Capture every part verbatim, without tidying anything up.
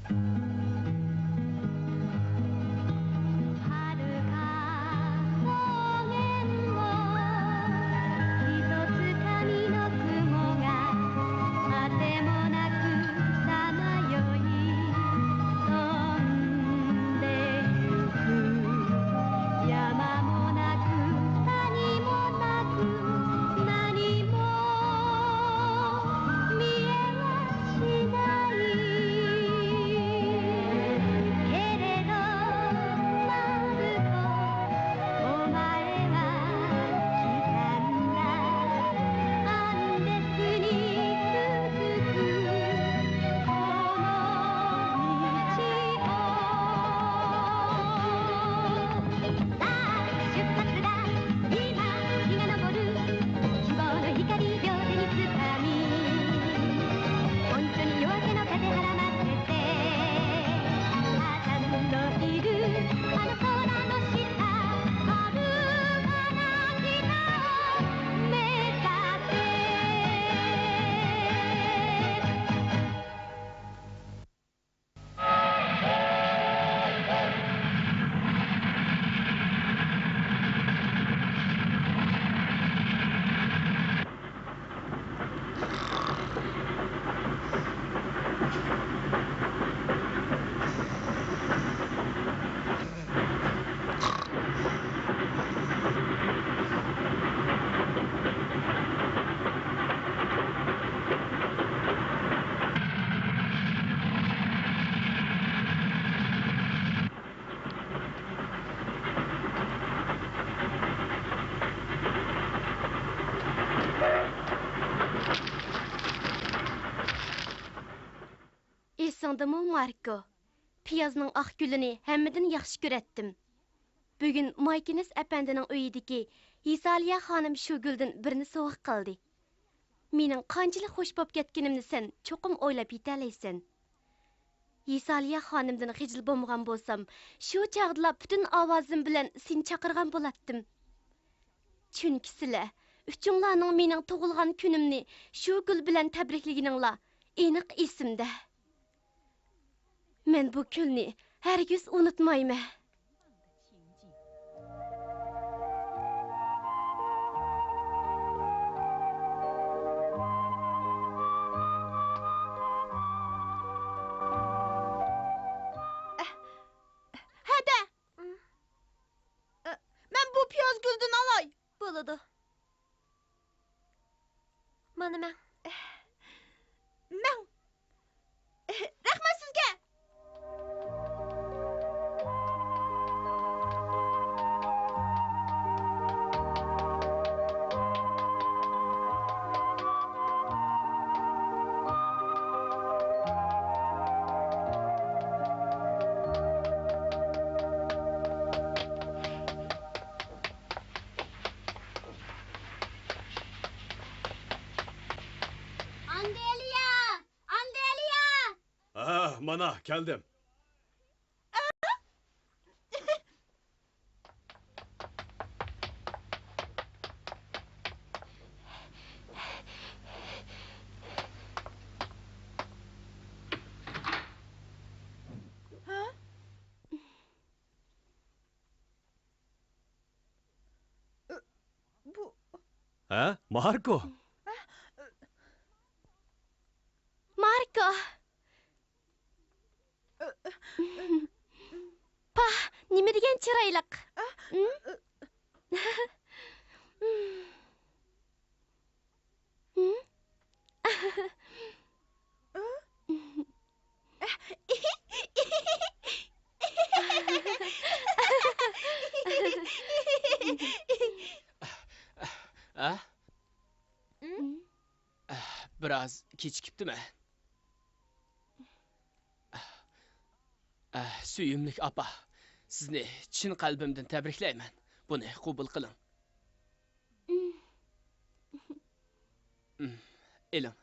はるか草原を、ひとつかみの雲が、果てもなくさまよい飛んでゆく。山もなく谷もなく、何も見えはしないけれど、マルコ、お前は来たんだ。アンデスに続くこの道を。さあ、出発だ。今、日が昇る。希望の光、両手につかみ、本当に夜明けの風、はらませて、母さんのいるあの空の下、遥かな北を目指せ。ئېسىڭدىمۇ، ماركو؟ پىيازنىڭ ئاق گۈلىنى ھەممىدىن ياخشى كۆرەتتىم. بۈگۈن مايكېنىس ئەپەندىنىڭ ئۆيىدىكى ھېسالىيە خانىم شۇ گۈلدىن بىرنى سوۋغا قىلدى. مېنىڭ قانچىلىك خوش بوپ كەتكىنىمنى سەن چوقۇم ئويلاپ يېتەلەيسەن. ھېسالىيە خانىمدىن خىجىل بولمىغان بولسام، شۇ چاغدىلا پۈتۈن ئاۋازىم بىلەن سېنى چاقىرغان بولاتتىم. چۈنكى سىلەر ئۈچۈڭلارنىڭ مېنىڭ تۇغۇلغان كۈنۈمنى شۇ گۈل بىلەن تەبرىكلىگىنىڭلار ئېنىق ئېسىمدە. مەن بۇ كۈننى ھەرگىز ئۇنتۇمايمەن. ھەدە! مەن بۇ پىياز گۈلدىن ئالاي. بولىدۇ. مانا مەڭ. مەڭ. رەھمەت سىزگە. ئاندېلىيا! ئاندېلىيا! ھە، مانا كەلدىم. ھە؟ بۇ. ھە، ماركو؟ ماركو! پاھ، نېمە دېگەن چىرايلىق! ھە؟ بىراز كېچىكىپتىمەن. ئەھ، سۆيۈملۈك ئاپا، سىزنى چىن قەلبىمدىن تەبرىكلەيمەن. بۇنى قوبۇل قىلىڭ. ئېلىڭ.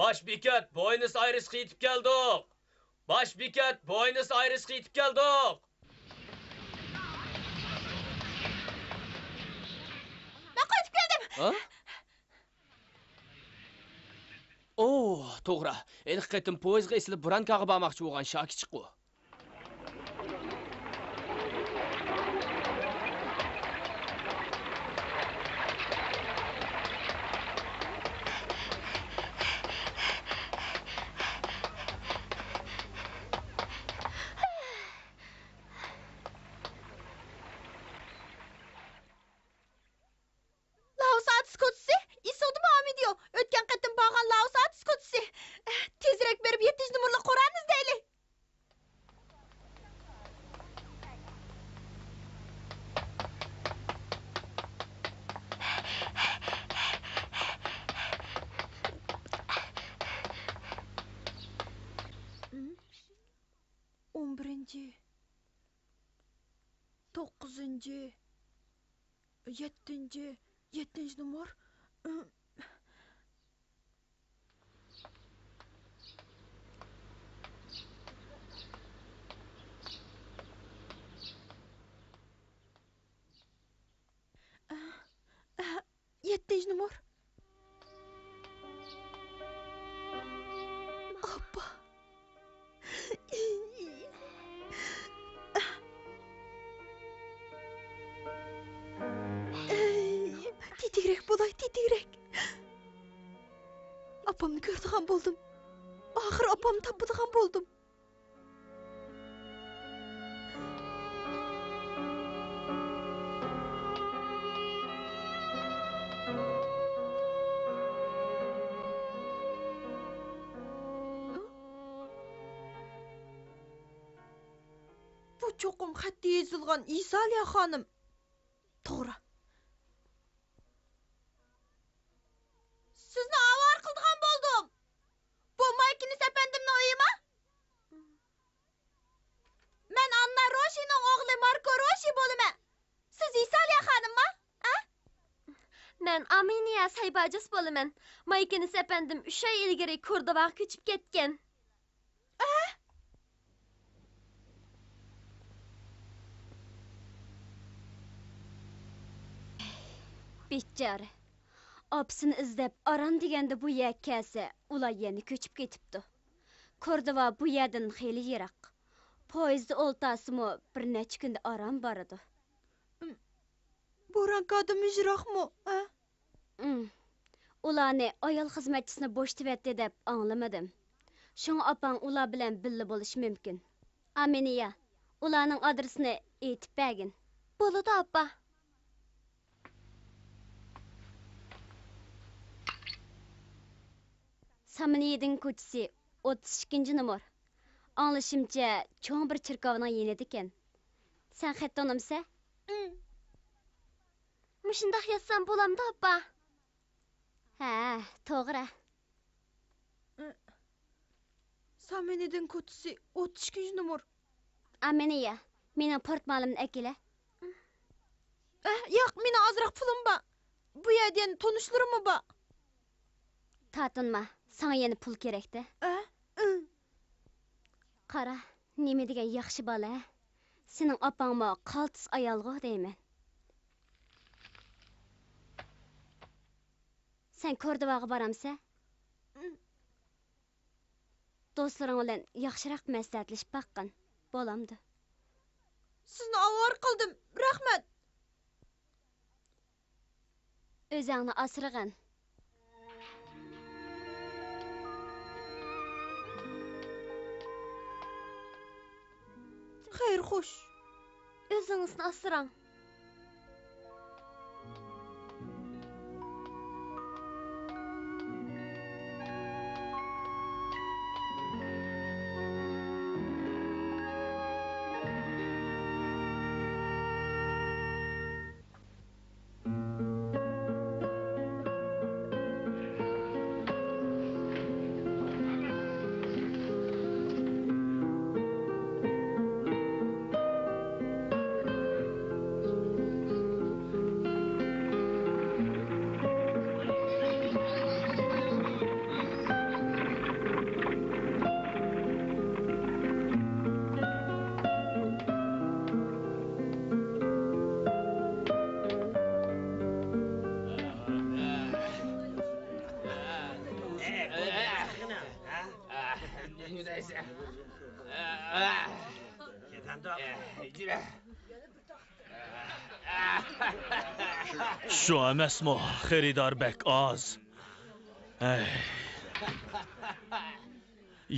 باش بېكەت بوينس ئايرېسقا يېتىپ كەلدۇق. باش بېكەت بوينس ئايرېسقا يېتىپ كەلدۇق. مەن قايتىپ كەلدىم. ھە؟ ئوھ، توغرا. ھېلىقى قېتىم پويىزغا ئېسىلىپ برانكاغا بارماقچى بولغان شاكىچىقۇ. لائوس ئارتىس كوچىسى ئېسىڭدىمۇ، ئامېدىيو؟ ئۆتكەن قېتىم بارغان لائوس ئارتىس كوچىسى. تېزرەك بېرىپ يەتتىنچى نومۇرلۇق قورانى ئىزدەيلى. ئون بىرىنچى، توققۇزىنچى، يەتتىنچى، يەتتىنچى نومۇر. يەتتىنچى نومۇر. ئاپا. تېتىگرەك بولاي، تېتىگرەك. ئاپامنى كۆرىدىغان بولدۇم. ئاخىر ئاپامنى تاپىدىغان بولدۇم. بۇ چوقۇم خەتتە يېزىلغان ئىسالىيە خانىم. توغرا. سىزنى ئاۋارە قىلىدىغان بولدۇم. بۇ مايكىنىس ئەپەندىمنىڭ ئۆيىما؟ مەن ئاننا روشىنىڭ ئوغلى ماركو روشى بولىمەن. سىز ئىسالىيە خانىمما؟ ھە؟ مەن ئامىنىيە سايباجىس بولىمەن. مايكىنىس ئەپەندىم ئۈچ ئاي ئىلگىرى كوردوۋاغا كۆچۈپ كەتكەن. ئە؟ بىچارە. ئاپىسىنى ئىزدەپ ئاران دېگەندە بۇ يەرگە كەلسە، ئۇلار يەنە كۆچۈپ كېتىپتۇ. كوردوۋا بۇ يەردىن خېلى يىراق. پويىزدا ئولتۇرسىمۇ بىر نەچچە كۈندە ئاران بارىدۇ. بورانكادىنمۇ يىراقمۇ، ھە؟ ئۇم. ئۇلارنى ئايال خىزمەتچىسىنى بوشىتىۋەتتى دەپ ئاڭلىمىدىم. شۇڭا ئاپاڭ ئۇلار بىلەن بىللە بولۇشى مۇمكىن. ئامىنىيە، ئۇلارنىڭ ئادرېسىنى ئېيتىپ بەرگىن. بولىدۇ، ئاپا. سامنىيدىن كوچىسى، ئوتتۇز ئىككىنچى نومۇر. ئاڭلىشىمچە، چوڭ بىر چېركاۋنىڭ يېنىدىكەن. سەن خەتتە ئۇنىمىسە؟ ئۇم. مۇشۇنداق يازسام بولامدۇ، ئاپا؟ ھە، توغرا. سامىنىدىن كوچىسى، ئوتتۇز ئىككىنچى نومۇر. ئامىنىيە، مېنىڭ پورتمالىمنى ئەكىلە. ئە، ياق، مېنىڭ ئازراق پۇلۇم بار. بۇ يەردە يەنە تونۇشلىرىممۇ بار. تارتىنما، ساڭا يەنە پۇل كېرەك-دە. ئە، ئىم. قارا، نېمە دېگەن ياخشى بالا، ھە؟ سېنىڭ ئاپاڭمۇ قالتىس ئايالغۇ دەيمەن. سەن كوردوۋاغا بارامسە؟ ئىم. دوستلىرىڭ بىلەن ياخشىراق مەسلىھەتلىشىپ باققىن. بولامدۇ؟ سىزنى ئاۋارە قىلدىم. رەھمەت. ئۆزۈڭنى ئاسرىغىن. خەير، خوش. ئۆزىڭىزنى ئاسراڭ. شۇ ئەمەسمۇ، خېرىدار بەك ئاز. ھەي.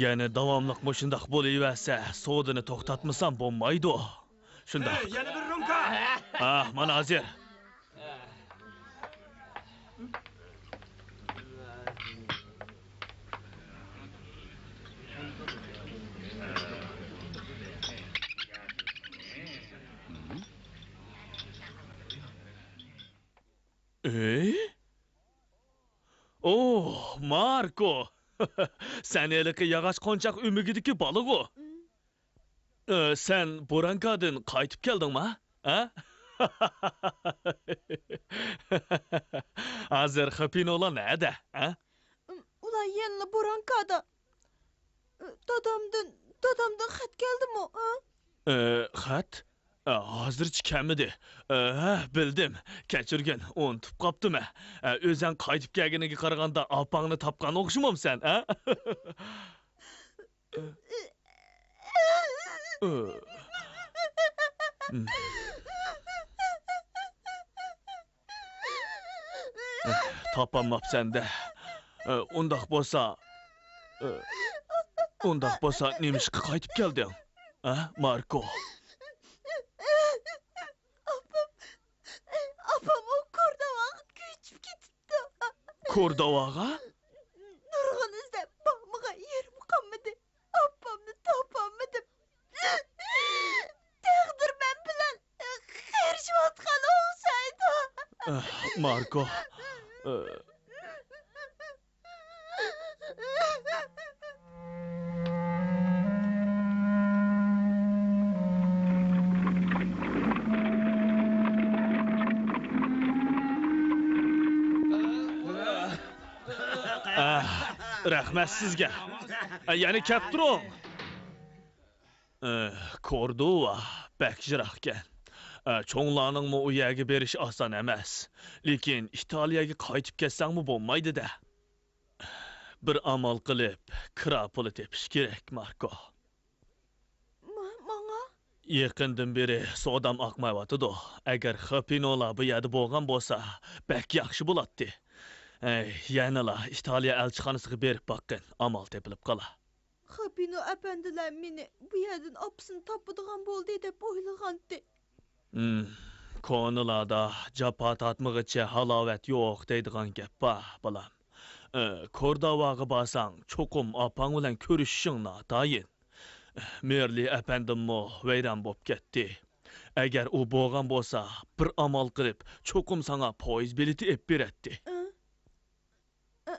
يەنە داۋاملىق مۇشۇنداق بولۇۋەرسە، سودىنى توختاتمىسام بولمايدۇ. شۇنداق. ھەي، يەنە بىر رومكا! ئاھ، مانا ھازىر. ئەي؟ ئوھ، ماركو! سەن ھېلىقى ياغاچ قونچاق ئۆمۈكىدىكى بالىغۇ؟ ئى، سەن بورانكادىن قايتىپ كەلدىڭما؟ ھە؟ ھازىر خېپىنولا نەدە؟ ھە؟ ئۇلار يەنىلا بورانكادا. دادامدىن، دادامدىن خەت كەلدىمۇ؟ ھە؟ ئى، خەت؟ ئى، ھازىرچە كەلمىدى. ئى، ھە، بىلدىم. كەچۈرگىن، ئۇنتۇپ قاپتىمەن. ئى، ئۆزەڭ قايتىپ كەلگىنىگە قارىغاندا ئاپاڭنى تاپقان ئوخشىمامسەن، ھە؟ تاپالماپسەن-دە. ئۇنداق بولسا، ئۇنداق بولسا نېمىشقا قايتىپ كەلدىڭ؟ ھە، ماركو؟ ئاپام، ئاپام ئۇ كورداۋاغا كۆچۈپ كېتىپتۇ. كورداۋاغا؟ نۇرغۇن ئىزدەپ بارمىغان يېرىم قالمىدى. ئاپامنى تاپالمىدىم. تەقدىر مەن بىلەن قېرىشىۋاتقان ئوخشايدۇ. ئاھ، ماركو. ئاھ. ئاھ، رەھمەت سىزگە. يەنە كەپ تۇرۇڭ. ئاھ، كوردوۋا بەك يىراقكەن. ئاھ، چوڭلارنىڭمۇ ئۇ يەرگە بېرىشى ئاسان ئەمەس. لېكىن ئىتالىيەگە قايتىپ كەتسەڭمۇ بولمايدۇ-دە. بىر ئامال قىلىپ، كىرا پۇلى تېپىش كېرەك، ماركو. ما-، ماڭا؟ يېقىندىن بېرى سودام ئاقمايۋاتىدۇ. ئەگەر خېپىنولا بۇ يەردە بولغان بولسا، بەك ياخشى بولاتتى. ھەي، يەنىلا ئىتالىيە ئەلچىخانىسىغا بېرىپ باققىن، ئامال تېپىلىپ قالا. خېپىنو ئەپەندىلەر مېنى بۇ يەردىن ئاپىسىنى تاپىدىغان بولدى دەپ ئويلىغانتى. ھىم، كونىلاردا «جاپا تارتمىغىچە ھالاۋەت يوق» دەيدىغان گەپ بار، بالام. ئى، كورداۋاغا بارساڭ، چوقۇم ئاپاڭ بىلەن كۆرۈشۈشۈڭ ناتايىن. مېرلى ئەپەندىممۇ ۋەيران بوپ كەتتى. ئەگەر ئۇ بولغان بولسا، بىر ئامال قىلىپ، چوقۇم ساڭا پويىز بېلىتى ئېلىپ بېرەتتى. ئى؟ ئى،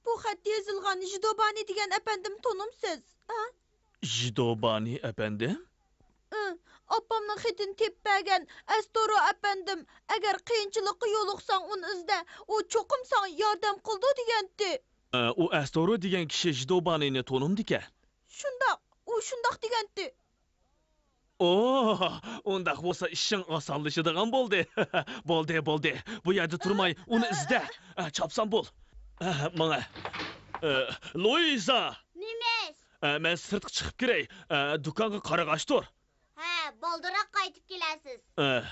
بۇ خەتتە يېزىلغان ژىدوبانى دېگەن ئەپەندىمنى تونۇمسىز؟ ھە؟ ژىدوبانى ئەپەندىم؟ ئى، ئاپامنىڭ خېتىنى تېپىپ بەرگەن ئەستورو ئەپەندىم، ئەگەر قىيىنچىلىققا يولۇقساڭ ئۇنى ئىزدە، ئۇ چوقۇم ساڭا ياردەم قىلىدۇ دېگەنتى. ئى، ئۇ ئەستورو دېگەن كىشى ژىدوبانىنى تونۇمدىكەن؟ شۇنداق، ئۇ شۇنداق دېگەنتى. ئوھ، ئۇنداق بولسا ئىشىڭ ئاسانلىشىدىغان بولدى. بولدى، بولدى. بۇ يەردە تۇرماي، ئۇنى ئىزدە. ئە، چاپسان بول. ئە، ماڭە. ئە، لويزا! نېمە ئىش؟ ئە، مەن سىرتقا چىقىپ كىرەي. ئە، دۇكانغا قارىغاچ تۇر. ھە، بالدۇرراق قايتىپ كېلەرسىز. ئە،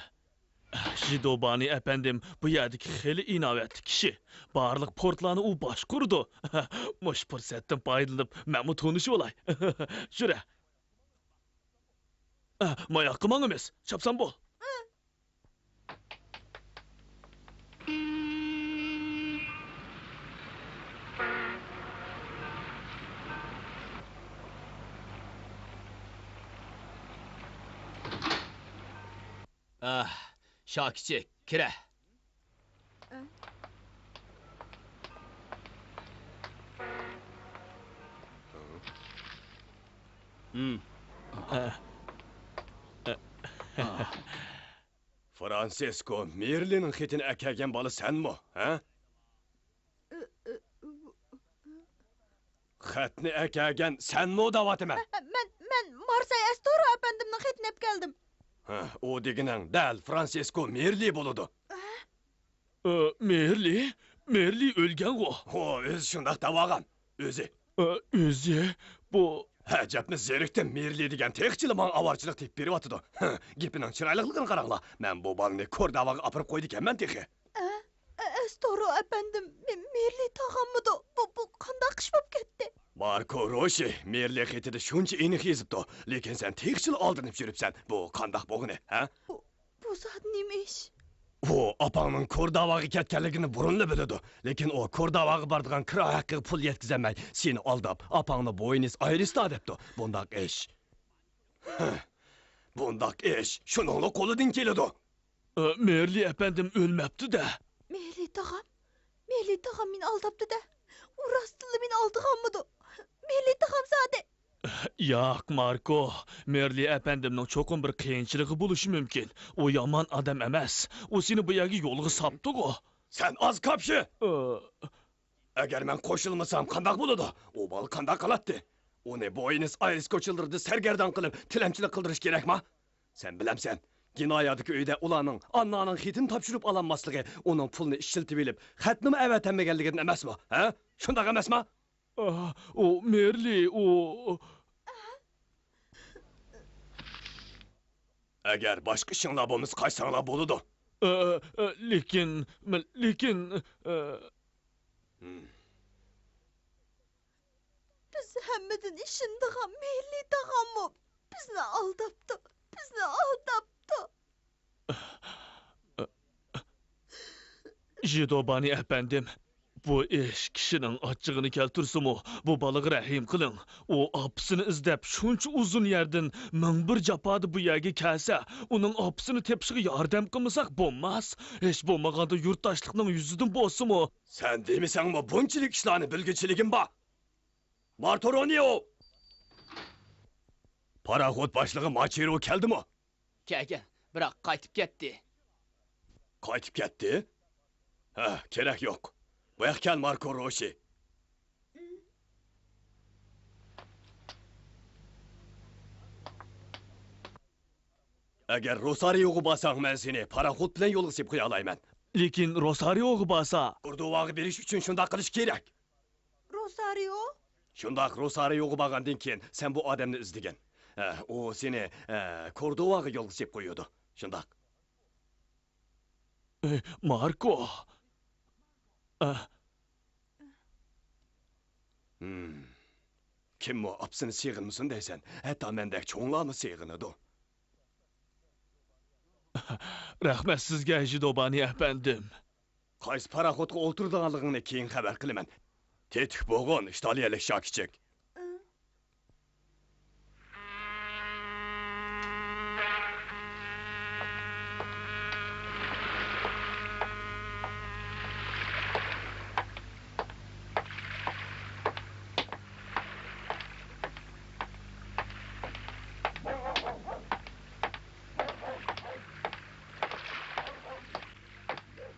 ژىدوبانى ئەپەندىم بۇ يەردىكى خېلى ئىناۋەتلىك كىشى. بارلىق پورتلارنى ئۇ باشقۇرىدۇ. مۇشۇ پۇرسەتتىن پايدىلىنىپ، مەنمۇ تونۇشۇۋالاي. جۈرە. ئە، ماياققا ماڭىمىز. چاپسان بول. ئاھ، شاكىچى، كىرە. فرانسىسكو مېرلىنىڭ خېتىنى ئەكەلگەن بالا سەنمۇ، ھە؟ خەتنى ئەكەلگەن سەنمۇ دەۋاتىمەن. مەن، مەن مارساي ئەستورو ئەپەندىمنىڭ خېتىنى ئەپ كەلدىم. ھە، ئۇ دېگىنىڭ دەل فرانسىسكو مېرلى بولىدۇ. ئە، مېرلى؟ مېرلى ئۆلگەنغۇ؟ ھو، ئۆزى شۇنداق دەۋالغان. ئۆزى. ئە، ئۆزى؟ بۇ، ئەجەبمۇ زېرىكتىم، مېرلى دېگەن تېخىچىلا ماڭا ئاۋارىچىلىق تېپىپ بېرىۋاتىدۇ. ھە، گېپىنىڭ چىرايلىقلىقىنى قاراڭلار، مەن بۇ بالىنى كورداۋاغا ئاپىرىپ قويىدىكەنمەن تېخى. ئە، ئە، ئەستورو ئەپەندىم، مې-، مېرلى تاغاممىدۇ؟ بۇ، بۇ قانداق ئىش بولۇپ كەتتى؟ ماركو روشى، مېرلى خېتىدە شۇنچە ئېنىق يېزىپتۇ، لېكىن سەن تېخىچىلا ئالدىنىپ يۈرۈپسەن. بۇ قانداق بولغىنى، ھە؟ بۇ، بۇ زادى نېمە ئىش؟ ئۇ ئاپاڭنىڭ كورداۋاغا كەتكەنلىكىنى بۇرۇنلا بىلىدۇ، لېكىن ئۇ كورداۋاغا بارىدىغان كىرا ھەققىگە پۇل يەتكۈزەلمەي، سېنى ئالداپ، ئاپاڭنى بوينىس ئايرىستا دەپتۇ. بۇنداق ئىش. بۇنداق ئىش شۇنىڭلا قولىدىن كېلىدۇ. ئە، مېرلى ئەپەندىم ئۆلمەپتۇ-دە. مېرلى تاغام؟ مېرلى تاغام مېنى ئالداپتۇ-دە. ئۇ راستتىنلا مېنى ئالدىغانمىدۇ؟ مېرلى تاغام زادى. ياق، ماركو. مېرلى ئەپەندىمنىڭ چوقۇم بىر قىيىنچىلىقى بولۇشى مۇمكىن. ئۇ يامان ئادەم ئەمەس. ئۇ سېنى بۇ يەرگە يولغا ساپتىغۇ. سەن ئاز كاپشى! ئە، ئەگەر مەن قوشۇلمىسام قانداق بولىدۇ؟ ئۇ بالا قانداق قالاتتى؟ ئۇنى بوينىس ئايرېس كوچىلىرىدا سەرگەردان قىلىپ، تىلەمچىلىك قىلدۇرۇش كېرەكما؟ سەن بىلەمسەن، گېنايادىكى ئۆيدە ئۇلارنىڭ ئاننانىڭ خېتىنى تاپشۇرۇپ ئالالماسلىقى ئۇنىڭ پۇلنى ئىشلىتىۋېلىپ، خەتنىمۇ ئەۋەتەلمىگەنلىكىدىن ئەمەسمۇ؟ ھە؟ شۇنداق ئەمەسما؟ ئا، ئۇ مېرلى، ئۇ. ئەگەر باشقا ئىشىڭلار بولمىسا، قايتساڭلار بولىدۇ. ئە، ئە، لېكىن، مەن، لېكىن، ئە. ھىم. بىز ھەممىدىن ئىشىنىدىغان مېرلى تاغاممۇ بىزنى ئالداپتۇ، بىزنى ئالداپتۇ. ژىدوبانى ئەپەندىم، بۇ ئىش كىشىنىڭ ئاچچىقىنى كەلتۈرسىمۇ، بۇ بالىغا رەھىم قىلىڭ. ئۇ ئاپىسىنى ئىزدەپ شۇنچە ئۇزۇن يەردىن مىڭ بىر جاپادا بۇ يەرگە كەلسە، ئۇنىڭ ئاپىسىنى تېپىشىغا ياردەم قىلمىساق بولماس. ھېچ بولمىغاندا يۇرتداشلىقنىڭ يۈزىدىن بولسىمۇ. سەن دېمىسەڭمۇ بۇنچىلىك ئىشلارنى بىلگۈچىلىكىم بار. مارتورونىيو! پاراخوت باشلىقى ماچىرو كەلدىمۇ؟ كەلگەن، بىراق قايتىپ كەتتى. قايتىپ كەتتى؟ ھە، كېرەك يوق. بۇياققا كەل، ماركو روشى. ئەگەر روسارىيوغا بارساڭ، مەن سېنى پاراخوت بىلەن يولغا سېلىپ قويالايمەن. لېكىن روسارىيوغا بارسا؟ كوردوۋاغا بېرىش ئۈچۈن شۇنداق قىلىش كېرەك. روسارىيو؟ شۇنداق، روسارىيوغا بارغاندىن كېيىن سەن بۇ ئادەمنى ئىزدىگىن. ھە، ئۇ سېنى، ھە، كوردوۋاغا يولغا سېلىپ قويىدۇ. شۇنداق. ئى، ماركو! ئە. ھىم. كىممۇ ئاپىسىنى سېغىنمىسۇن دەيسەن؟ ھەتتا مەندەك چوڭلارمۇ سېغىنىدۇ. رەھمەت سىزگە، ژىدوبانى ئەپەندىم. قايسى پاراخوتقا ئولتۇرىدىغانلىقىڭنى كېيىن خەۋەر قىلىمەن. تېتىك بولغىن، ئىتالىيەلىك شاكىچىك.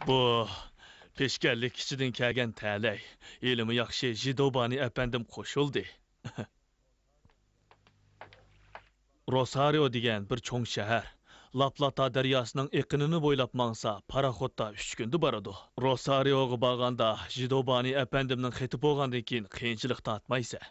بۇ پېشكەللىك ئىچىدىن كەلگەن تەلەي، ھېلىمۇ ياخشى ژىدوبانى ئەپەندىم قوشۇلدى. روسارىيو دېگەن بىر چوڭ شەھەر. لاپلاتا دەرياسىنىڭ ئېقىنىنى بويلاپ ماڭسا، پاراخوتتا ئۈچ كۈندە بارىدۇ. روسارىيوغا بارغاندا، ژىدوبانى ئەپەندىمنىڭ خېتى بولغاندىن كېيىن قىيىنچىلىق تارتمايسەن.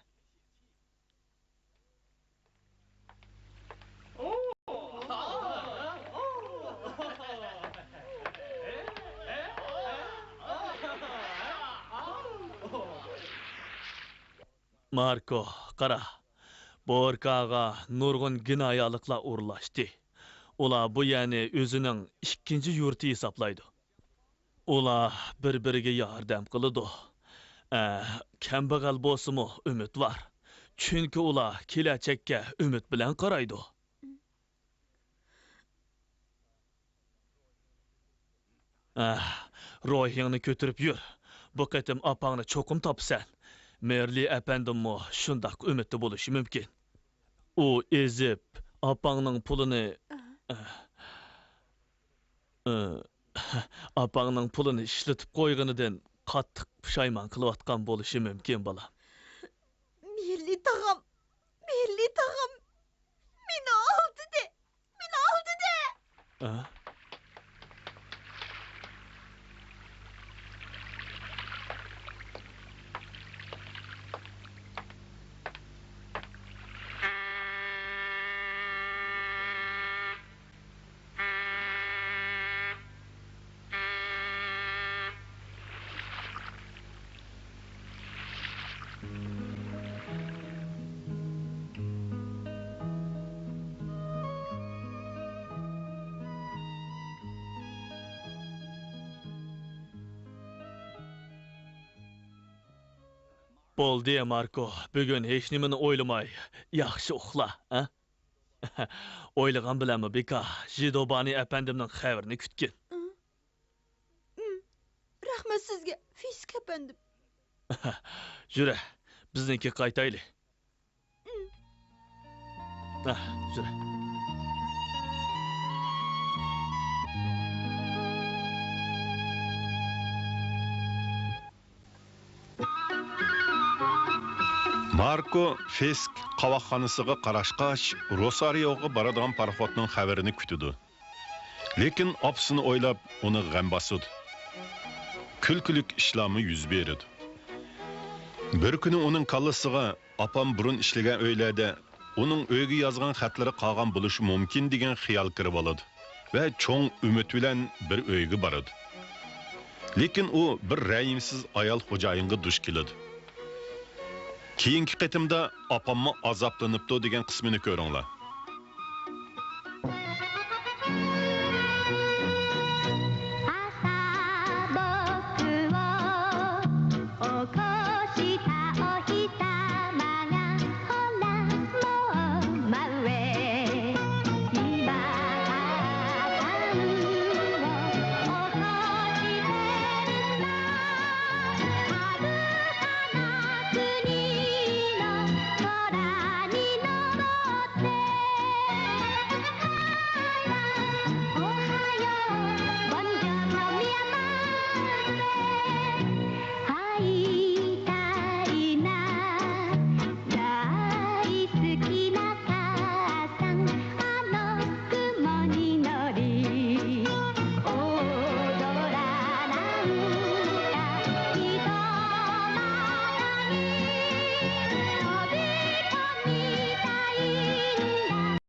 ماركو، قارا، بوركاغا نۇرغۇن گىنايالىقلار ئورۇنلاشتى. ئۇلار بۇ يەرنى ئۆزىنىڭ ئىككىنچى يۇرتى ھېسابلايدۇ. ئۇلار بىر-بىرىگە ياردەم قىلىدۇ. ئە، كەمبەغەل بولسىمۇ ئۈمىدۋار. چۈنكى ئۇلار كېلەچەككە ئۈمىد بىلەن قارايدۇ. ئە، روھىڭنى كۆتۈرۈپ يۈر. بۇ قېتىم ئاپاڭنى چوقۇم تاپىسەن. مېرلى ئەپەندىممۇ شۇنداق ئۈمىدتە بولۇشى مۇمكىن. ئۇ ئېزىپ، ئاپاڭنىڭ پۇلىنى، ئە، ئاپاڭنىڭ پۇلىنى ئىشلىتىپ قويغىنىدىن قاتتىق پۇشايمان قىلىۋاتقان بولۇشى مۇمكىن، بالام. مېرلى تاغام، مېرلى تاغام مېنى ئالدىدى، مېنى ئالدىدى! ئە؟ بولدى، ماركو، بۈگۈن ھېچنېمىنى ئويلىماي، ياخشى ئۇخلا، ھە؟ ئويلىغان بىلەنمۇ بىكار، ژىدوبانى ئەپەندىمنىڭ خەۋىرىنى كۈتكىن. رەھمەت سىزگە، فىسك ئەپەندىم. يۈرە، بىزنىڭكىگە قايتايلى. ھە، يۈرە. ماركو فىسك قاۋاقخانىسىغا قاراشقاچ، روسارىيوغا بارىدىغان پاراخوتنىڭ خەۋىرىنى كۈتىدۇ. لېكىن ئاپىسىنى ئويلاپ، ئۇنى غەم باسىدۇ. كۈلكىلىك ئىشلارمۇ يۈز بېرىدۇ. بىر كۈنى ئۇنىڭ كاللىسىغا ئاپام بۇرۇن ئىشلىگەن ئۆيلەردە ئۇنىڭ ئۆيىگە يازغان خەتلىرى قالغان بولۇشى مۇمكىن دېگەن خىيال كىرىۋالىدۇ ۋە چوڭ ئۈمىد بىلەن بىر ئۆيگە بارىدۇ. لېكىن ئۇ بىر رەھىمسىز ئايال خوجايىنغا دۇچ كېلىدۇ. كېيىنكى قېتىمدا ئاپاممۇ ئازابلىنىپتۇ دېگەن قىسمىنى كۆرۈڭلار.